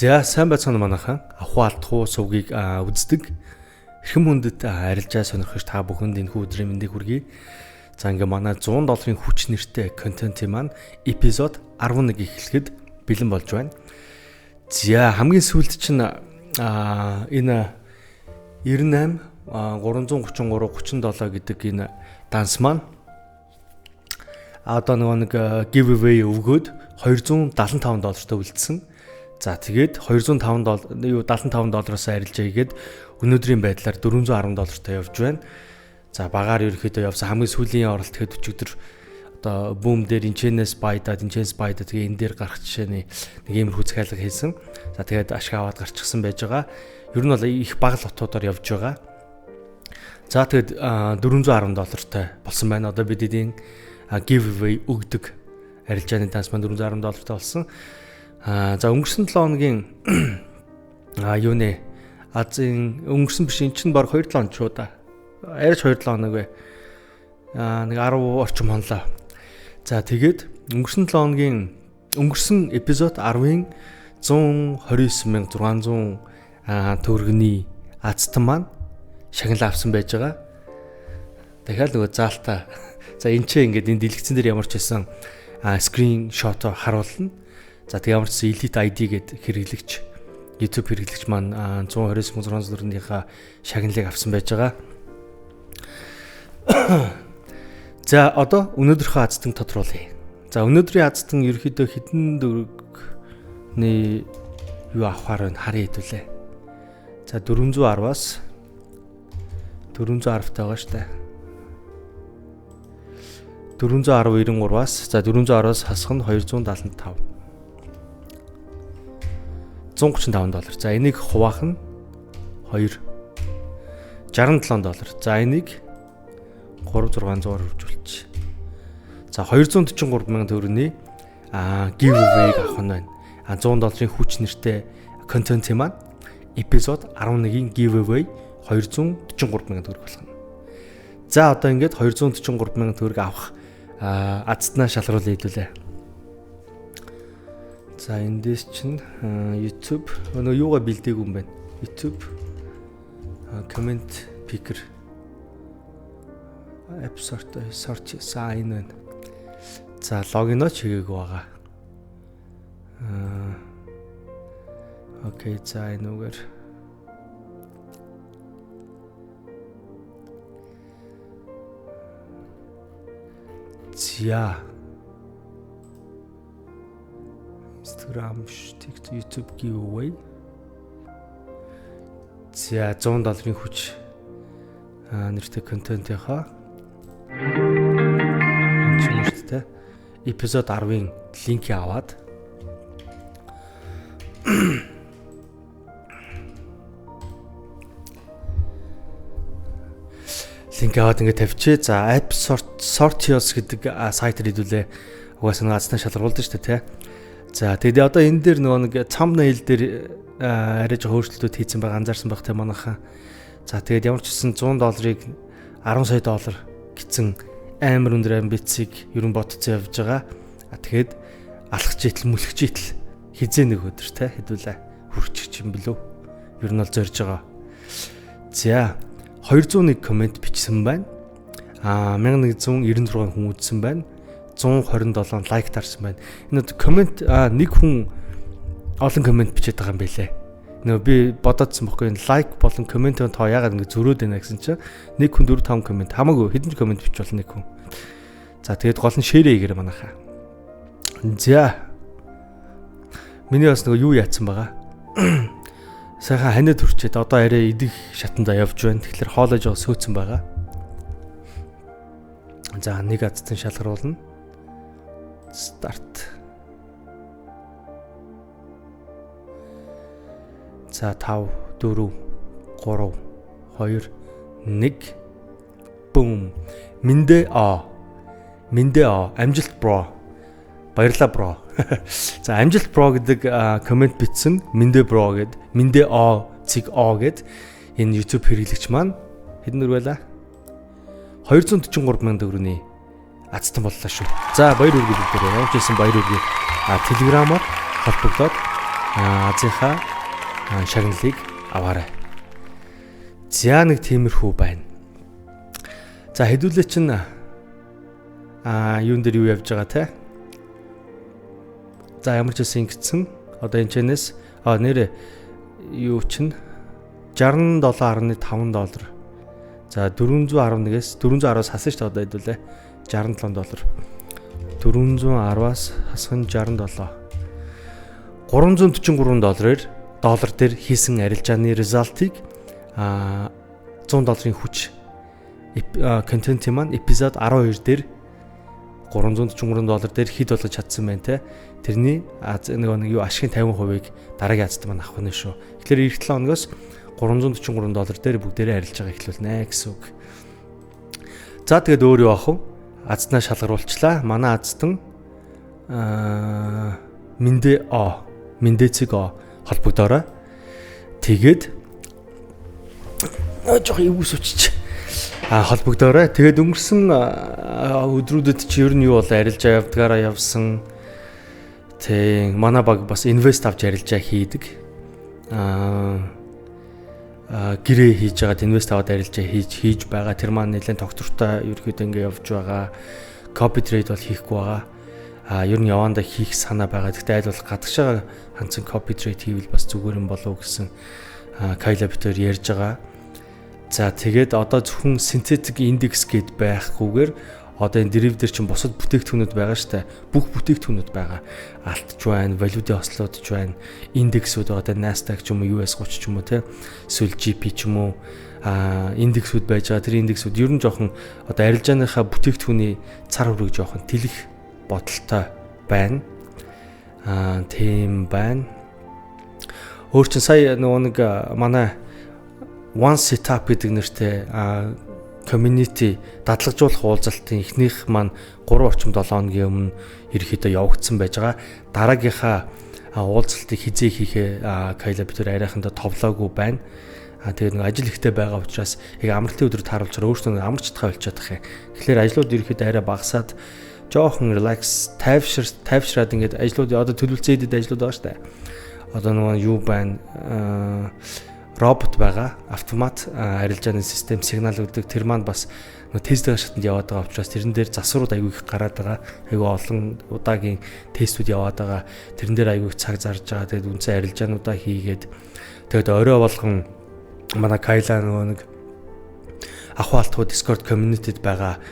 За, сайн байцгаана, манайхан. Ахуй алдах сувгийг үздэг эрхэм хүндэт арилжаа сонирхогч та бүхэнд энэхүү өдрийн мэндийг хүргэе. За, ингээ манай 100 долларын хүч нэртэй контентын маань эпизод 11 эхлэхэд бэлэн болж байна. За, хамгийн сүүлд чинь энэ 98 333 37 гэдэг энэ данс маань одоо нөгөө нэг giveaway өгөөд 275 доллартай үлдсэн. За, тэгээд 205 доллар юу 75 доллароос арилжаа хийгээд өнөөдрийн байдлаар 410 доллартай явж байна. За, багаар ерөөхдөө явсан. Хамгийн сүүлийн оролт гэхэд өчигдөр одоо boom дээр энчэнээс buy-даад, энчэнээс buy-даад, тэгээ энэ дээр гарах жишээний нэг иймэрхүү захиалга хийсэн. За, тэгээд ашиг аваад гарчихсан байж байгаа. Ер нь бол их бага lot-уудаар явж байгаа. За, тэгээд 410 доллартай болсон байна. Одоо бид эдийн giveaway өгдөг арилжааны данс маань 410 доллартай болсон. За, өнгөрсөн 7 хоногийн юуны Азийн, өнгөрсөн биш, эн чинь баг 2 7 хоног шүү да. Арайч 2 7 хоног вэ. Нэг 10 орчим хонлоо. За, тэгээд өнгөрсөн 7 хоногийн өнгөрсөн эпизод 10-ын 129,600 төгрөгийн азтан маань шагнал авсан байж байгаа. Дахиад нөгөө заалтаа. За, энэ ч ингээд энэ дэлгэцэн дээр ямар ч байсан screenshot харуулна. За, тэг ямар ч байсан Elite ID гэдэг хэрэглэгч, YouTube хэрэглэгч маань 129,600 төгрөгнийхаа шагналыг авсан байж байгаа. За, одоо өнөөдрийнхөө азтан тодруулъя. За, өнөөдрийн азтан ерөөхдөө хэдэн төгрөгний юу авахар байна, харъя хэдүүлээ. За, 410-аас 410 таа байгаа штэ. 410 93-аас, за, 410-аас хасах нь 275. 135 доллар. За, энийг хуваах нь 2 67 доллар. За, энийг 3600-аар хөрвжүүлчих. За, 243 мянган төгрөгийн giveaway-г авах нь байна. 100 долларын хүч нэртэй контент маань эпизод 11-ийн giveaway 243 мянган төгрөг болох нь. За, одоо ингээд 243 мянган төгрөг авах азтнаа шалгаруулъя хэдүүлээ. За, эндээс чинь YouTube нөгөө юугаа бэлдээгүй юм байна. YouTube comment picker app sort sort sign байна. За, login-оо ч хийгээгүй байгаа. Okay, за, энүүгээр за Instagram, TikTok, YouTube giveaway. За, 100 долларын хүч нэртэй контентынхаа энэ ч юм шүү дээ. Эпизод 10-ын линкийг аваад ингээд тавьчихээ. За, App Sort Sortios гэдэг сайтар хэдүүлээ. Угаасаа нэг азтан шалгаруулдаг шүү дээ, тий. За, тэгээд одоо энэ дээр нөгөө нэг thumbnail дээр арай жоо өөрчлөлтүүд хийсэн байгаа, анзаарсан байх те манайхан. За, тэгээд ямар ч гэсэн 100 долларыг 10 сая доллар гэсэн амар өндөр амбицийг ер нь ботцсон явж байгаа. А тэгээд алхаж итл мүлхэж итл хизээ нэг өдөр те хэдүүлээ хүрчих юм билүү. Ер нь бол зорж байгаа. За, 201 comment бичсэн байна. 1196 хүн үзсэн байна. 127 like дарсан байна. Энэ comment нэг хүн олон comment бичээд байгаа юм байлээ. Нөгөө би бодоодсан бохгүй, энэ like болон comment-ын тоо яагаад ингэ зөрөөд байна гэсэн чинь нэг хүн 4 5 comment, хамаагүй хэдэн ч comment бичиж болно нэг хүн. За, тэгээд гол нь share хийгээрэй манайхаа. За. Миний бас нөгөө юу яатсан байгаа. Сайхан ханиад хүрчээд одоо арай идэх шатанда явж байна. Тэгэхээр хоолой жоо сөөцөн байгаа. За, нэг азтан шалгаруулна. Start. За, 5 4 3 2 1. Бум. Мэндэ а. Мэндэ а. Амжилт, bro. Баярлаа, bro. За, амжилт, bro гэдэг comment бичсэн Мэндэ bro гэд, Мэндэ а цэг о гэд энэ YouTube хэрэглэгч маань хэдэн төгрөг байлаа? 243 мянган төгрөгийн азтан боллоо шүү. За, баяр хүргэе бүгдээрээ. Ямар ч байсан баяр хүргэе. Telegram-аар холбогдоод Азийнхаа шагналыг аваарай. За нэг тиймэрхүү байна. За хэдүүлээ чинь юун дээр юу явж байгаа те? За ямар ч байсан ингэсэн. Одоо энэ чэнэс нэрээ юу чинь 67.5 доллар. За 411-ээс 410-аас хасан шүү дээ одоо хэдүүлээ. 67 доллар. 410-аас хасах нь 67. 343 доллараар дээр хийсэн арилжааны result-ыг 100 долларын хүч контент маань эпизод 12 дээр 343 доллар дээр хэд болгож чадсан байна те. Тэрний нөгөө нэг юу ашигын 50%-ыг дараагийн азт маань авах нь шүү. Тэгэхээр ирэх 7 хоногоос 343 доллар дээр бүгдээрээ арилж байгаа эхлүүлнэ гэсэн үг. За тэгээд өөр юу авах вэ? Азнаа шалгаруулчлаа. Манай азтан Мэндэ О, Мэндэ цэг О холбогдоорой. Тэгээд жоох эвгүй сучиж холбогдоорой. Тэгээд өнгөрсөн өдрүүдэд чи ер нь юу бол арилжаа явдгаараа явсан. Тэг манай баг бас invest авч арилжаа хийдэг. Гэрээ хийж байгаад invest аваад арилжаа хийж байгаа. Тэр маань нэлээд тогтвортой ерөөхдөө ингэ явж байгаа. Copy trade бол хийхгүй байгаа. Ер нь явандаа хийх санаа байгаа. Гэхдээ аль болох гадагшаа хандсан copy trade хийвэл бас зүгээр юм болов уу гэсэн Кайла битээр ярьж байгаа. За тэгээд одоо зөвхөн synthetic index гэд байхгүйгээр одоо энэ deriv дээр чинь бусад бүтээгдэхүүнүүд байгаа штэ. Бүх бүтээгдэхүүнүүд байгаа. Алтч байна, валютын ослууд ч байна, индексүүд одоо Nasdaq ч юм уу, US 30 ч юм уу те. Эсвэл GP ч юм уу индексүүд байж байгаа. Тэр индексүүд ер нь жоохон одоо арилжааныхаа бүтээгдэхүүний цар хүрэг жоохон тэлэх бодолтой байна. Тийм байна. Өөр чин сая нөгөө нэг манай One Setup гэдэг нэртэй community дадлагжуулах уулзалтын эхнийх маань 3 орчим 7 хоногийн өмнө ерөөхдөө явагдсан байж байгаа. Дараагийнхаа уулзалтыг хизээ хийхээ Кайла бид тэр арайхандаа товлоогүй байна. Тэгээд нэг ажил ихтэй байгаа учраас яг амралтын өдөр тааруулчаар өөрсдөө амарч чадхаа болчиход тах юм. Тэгэхээр ажлууд ерөөхдөө арай багасаад жоохон relax тайвшраад ингээд ажлууд одоо төлөвлөсөн эдэд ажлууд байгаа шүү дээ. Одоо нөгөө юу байна робот байгаа. Автомат арилжааны систем сигнал өгдөг. Тэр маань бас нөгөө тестийн шатанд яваад байгаа учраас тэрэн дээр засварууд аягүй их гараад байгаа. Аягүй олон удаагийн тестүүд яваад байгаа. Тэрэн дээр аягүй их цаг зарж байгаа. Тэгээд үндсэн арилжаануудаа хийгээд тэгээд орой болгон манай Кайла нөгөө нэг ахуй алтгуу Discord community-д байгаа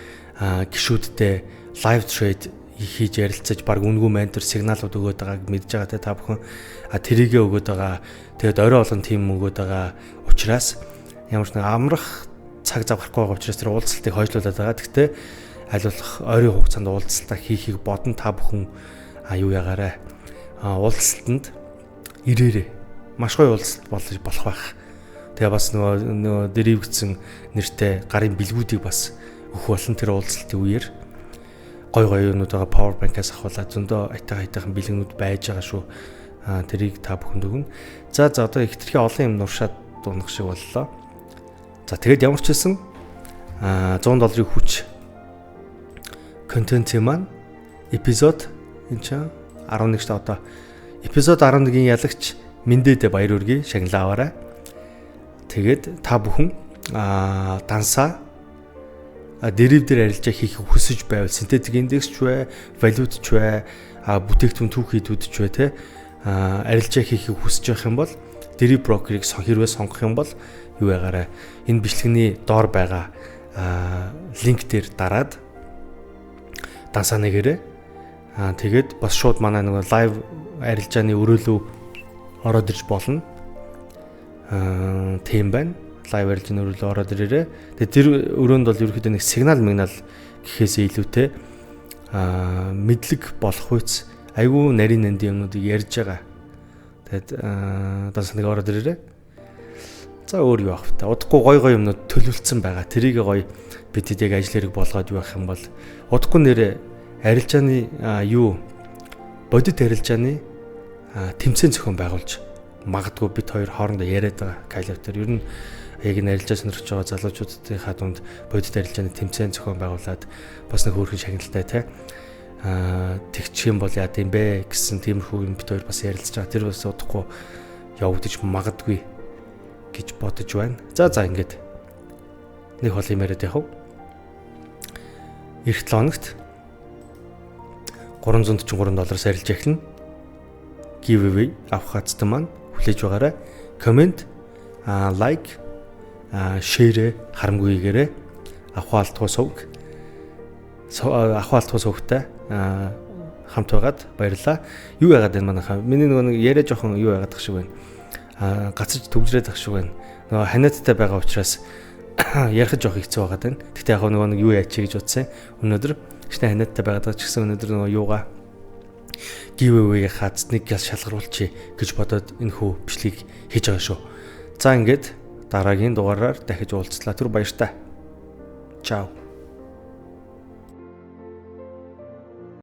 гишүүдтэй live trade хийж ярилцаж баг үнгүй ментор сигналууд өгөөд байгааг мэдж байгаа те та бүхэн тэрийгэ өгөөд байгаа. Тэгээд орой болгон тим өгөөд байгаа учраас ямар ч нэг амрах цаг зав гарахгүй байгаа учраас тэр уулзалтыг хойшлуулад байгаа. Гэхдээ аль болох ойрын хугацаанд уулзалтаа хийхийг бодон та бүхэн юу ягаарай. Уулзалтанд ирээрэй. Маш гоё уулзалт болох байх. Тэгээ бас нөгөө дэрвэгдсэн нэртэй гарын бэлгүүдийг бас өгөх болон тэр уулзалтын үеэр гой гой юмнууд байгаа power bank-аас ахуулаад зөндөө айтайхан бэлгэнүүд байж байгаа шүү. Тэрийг та бүхэнд өгнө. За одоо их тэрхий олон юм нуршаад дунах шиг боллоо. За тэгээд ямар ч байсан 100 долларын хүч контент маань эпизод энэ чинь 11 шүү одоо эпизод 11-ийн ялагч Мэндээд баяр хүргэе, шагналаа аваарай. Тэгээд та бүхэн дансаа deriv дээр арилжаа хийхийг хүсэж байвал synthetic index ч бай, валют ч бай, бүтээгдэхүүн түүх хийдүүд ч бай те арилжаа хийхийг хүсэж байх юм бол deriv брокерыг хэрвээ сонгох юм бол юу ягаарай. Энэ бичлэгний доор байгаа линк дээр дараад дансаа нэгээрэй. Тэгээд бас шууд манай нөгөө live арилжааны өрөөлөө ороод ирж болно. Тийм байна. Live арилжааны өрөөлөө ороод ирээрэй. Тэгээд тэр өрөөнд бол ерөөхдөө нэг сигнал мигнал гэхээсээ илүүтэй мэдлэг болох үйц айгүй нарийн нандин юмнуудыг ярьж байгаа. Тэгээд дансаа нэг ороод ирээрэй. За өөр юу авах вэ? Удахгүй гой гой юмнууд төлөвлөсөн байгаа. Тэрийг гоё бид хэд яг ажил хэрэг болгоод юу ах юм бол удахгүй нэрээ арилжааны юу бодит арилжааны тэмцээн зохион байгуулж магадгүй бид хоёр хоорондоо яриад байгаа. Кайлав дээр ер нь яг энэ арилжаа сонирхож байгаа залуучуудынхаа дунд бодит арилжааны тэмцээн зохион байгуулад бас нэг хөөрхөн шагналтай те Тэгчих юм бол яа гэм бэ гэсэн тиймэрхүү юм бит хоёр бас ярилцж байгаа. Тэр бас удахгүй явагдаж магадгүй гэж бодож байна. За ингээд нэг хол юм яриад явах. Ирэх 7 хоногт 343 доллараас арилж эхэлнэ. Giveaway авах хацтай маань хүлээж байгаарай. Comment, like, share харамгүй хийгээрэй. Авах алтгүй сувг. Авах алтгүй сувгтай хамт байгаад баярлалаа. Юу яагаад энэ манайхаа? Миний нөгөө нэг яриа жоохон юу яагаад тах шиг байна. Гацаж төвжрээд тах шиг байна. Нөгөө ханиадтай байгаа учраас ярих жоох хэцүү байгаад байна. Гэхдээ яг нөгөө нэг юу яачих гэж утсан. Өнөөдөр ихтэй ханиадтай байгаад ч гэсэн өнөөдөр нөгөө юугаа giveaway хаац нэг гял шалгаруулчих гэж бодоод энэ хүү бичлэгийг хийж байгаа шүү. За ингээд дараагийн дугаараар дахиж уулзлаа. Түр баяртай. Чао.